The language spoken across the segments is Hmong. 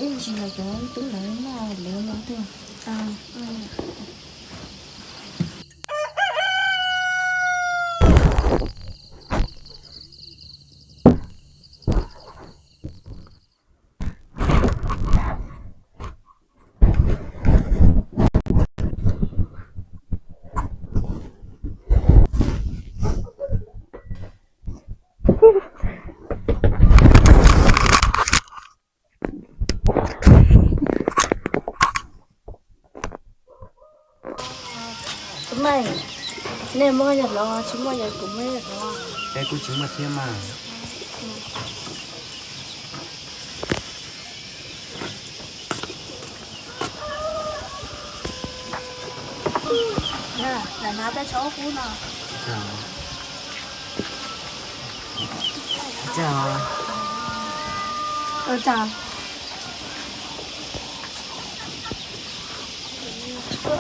Ib ntsis los cov tub lawv noj lawv no tuaj. Tus me, nej muaj yog los tsis muaj yog kuv muaj yog los. Es kuj tsis muaj thiab mas. Lam hnav peb tshauv qub no.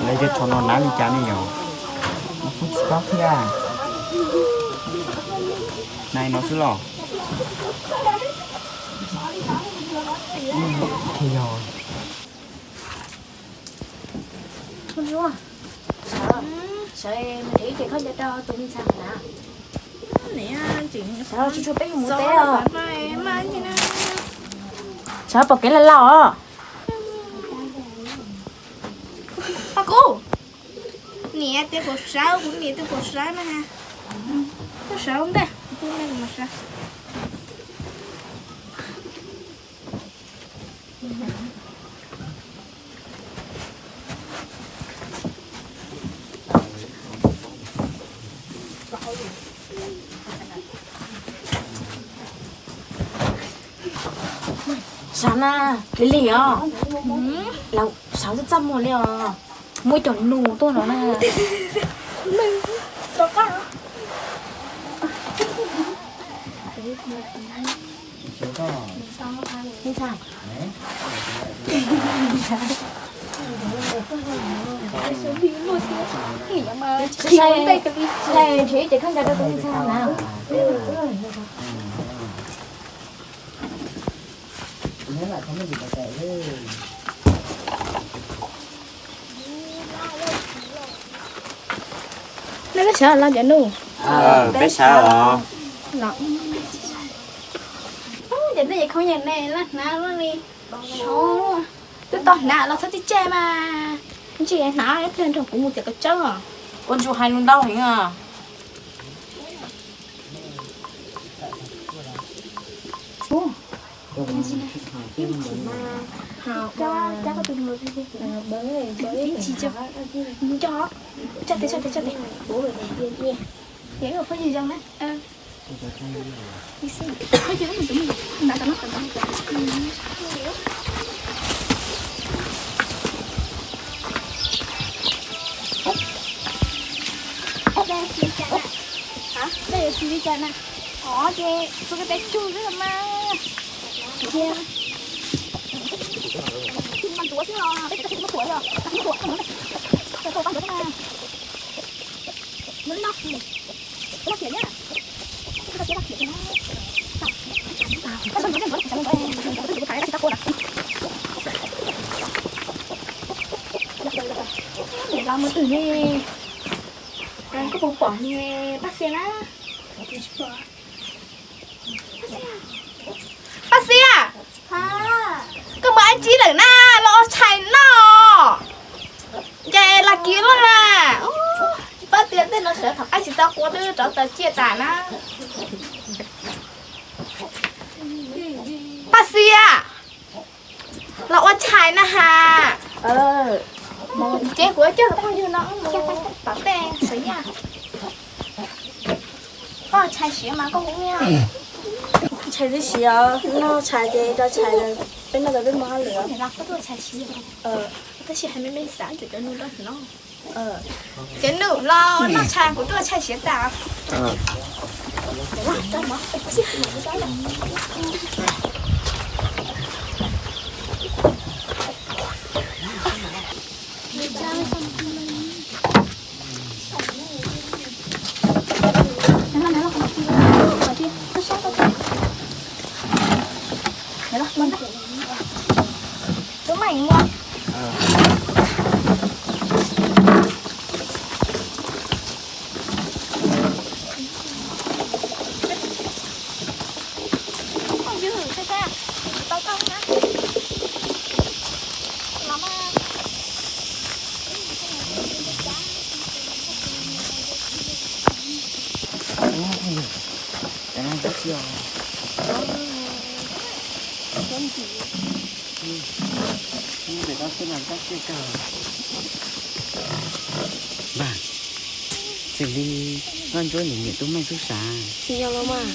Lawv cov tsho no hnav li cas ne yom? Kuv tsis paub thiab. Hnav no xwb los? Yog. Sawv, sawv mus nrhiav ib ce khaub ncaws rau tus me ntxhais na. Sawv tsuag tsuag peb mus teb os. Sawv pom kev laj laj os. Pab kuv, niam tias kom sawv, kuv niam tias kom sawv na. Koj sawv ntej, kuv ntej kuv mam sawv. Sawv na, lig lig os. Sawv txaj muag li os. Muaj cov nus tuaj no na. Nrhiav ces khaub ncaws rau tus me ntxhais na. Nej peb sawv los cov nus? Peb sawv os. Ces nej khaub ncaws ne laj hnav li. Twb tau hnav los txhob tseg tseg mas. Ntsis hnav ib pliag nrog kuv mus txiav kav tsawb. Ua ntsuj hais lus ntau heev os. Hov, ces txus li cas na? Hov, ces txus kiag pes tsawg xwb los mas. Ntxuav xwb os, peb tsis muaj thuam os, tsis muaj thuam, tsis muaj thuam, tsis muaj thuam. Los mus twg ne? Koj puas pom niag Paj Xia na? Paj Xia, koj mus ua dab tsi lawm na? Los ua tshais noj. Ces los kiag lawm na. Pab tias tej no sawv thaum qaib tsis tau qua twb rov taws ciaj tas na. Paj Xia, los ua tshais na has. Ces kuv coj phooj ywg no mus tom tej sawv yaj. Koj tshais siav mas koj hu ua. Tshais twb siav, noj tshais ces rau tshais, peb noj tau peb muab lwm. Tab sis hais me me xav cov nus rau no. Cov nus los noj tshais, kuv tuaj tshais siav tas. Npam, xws li Nkauj Ntsuab nws nyiam Tub Meej xwb sav. Tsis yog los mas.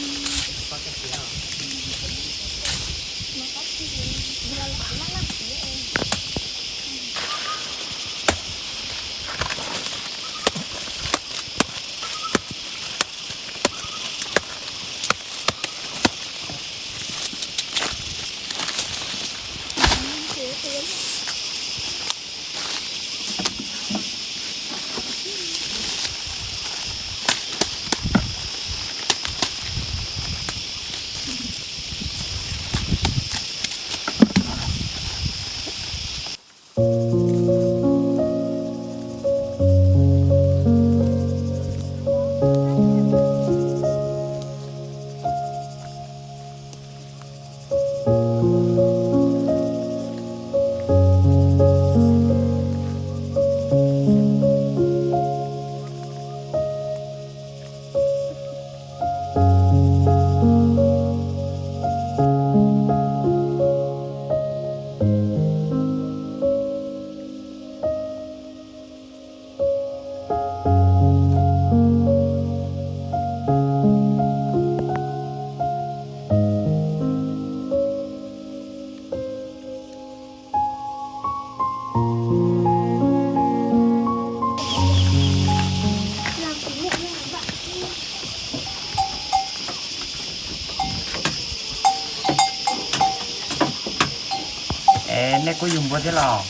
Es nej kuj yug npua thiab los?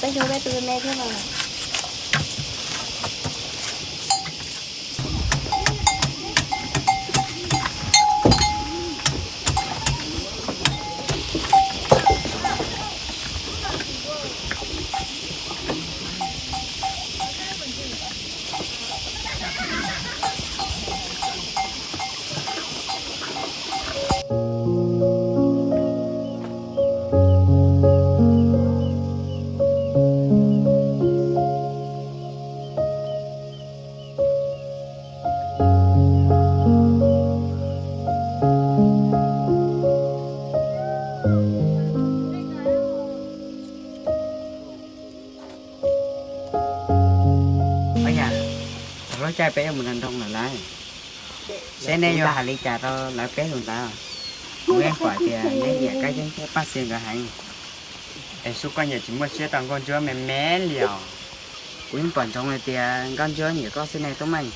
Peb yug peb tus me me thiab los. Yog, thaum lub caij peb yuav mus nram nroog lawm lauj, seb neb yuav hais li cas rau lawv peb tus ntawd. Kuv yeej pom tias neb nyiam Kab Yeeb thiab Paj Xia nkawd heev. Es sub koj nyiam tsis muaj siab rau Nkauj Ntsuab me me li os. Kuv yeej pom ntsoov hais tias Nkauj Ntsuab nyiam koj xwb ne Tub Meej.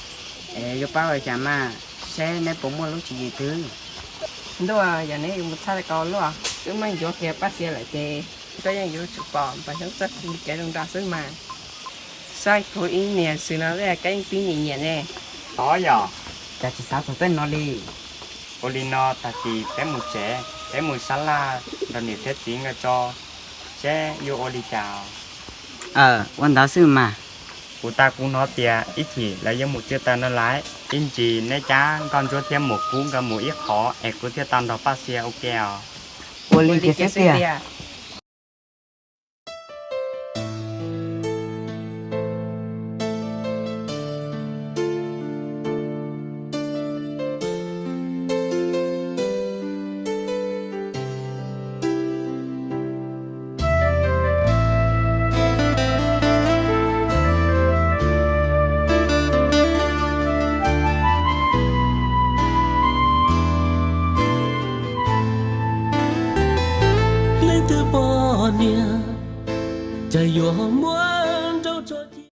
Es yuav pab ua cas mas, seb neb puas muaj lub tswv yim twg. Ntuj, yog neb yuav mus txhawb tau luaj, Tub Meej yuav qhia Paj Xia lawm ces koj yeej yuav tsum pom Npam Xyoob txoj kev zoo nraug xwb mas. Saib kuv ib niam xwb no Kab Yeeb twb nyiam nyiam ne. Tod yog, cas tsis xav txog tej no li. Ua li no, tag kis peb mus tsev, peb mus sab laj nrog niam thiab txiv nkawd tso, seb yuav ua li cas. Ua ntawd xwb mas. Kuv tau kuv hnov tias ib chim lawv yuav mus txiav taws no lawm, ib ntsis neb cab Nkauj Ntsuab thiab Muam Kub nkawd mus ib qho es kuv thiaj tau nrog Paj Xia ua ke os. Ua li ces xwb tiag. Leej twg poj niam cas yuav muab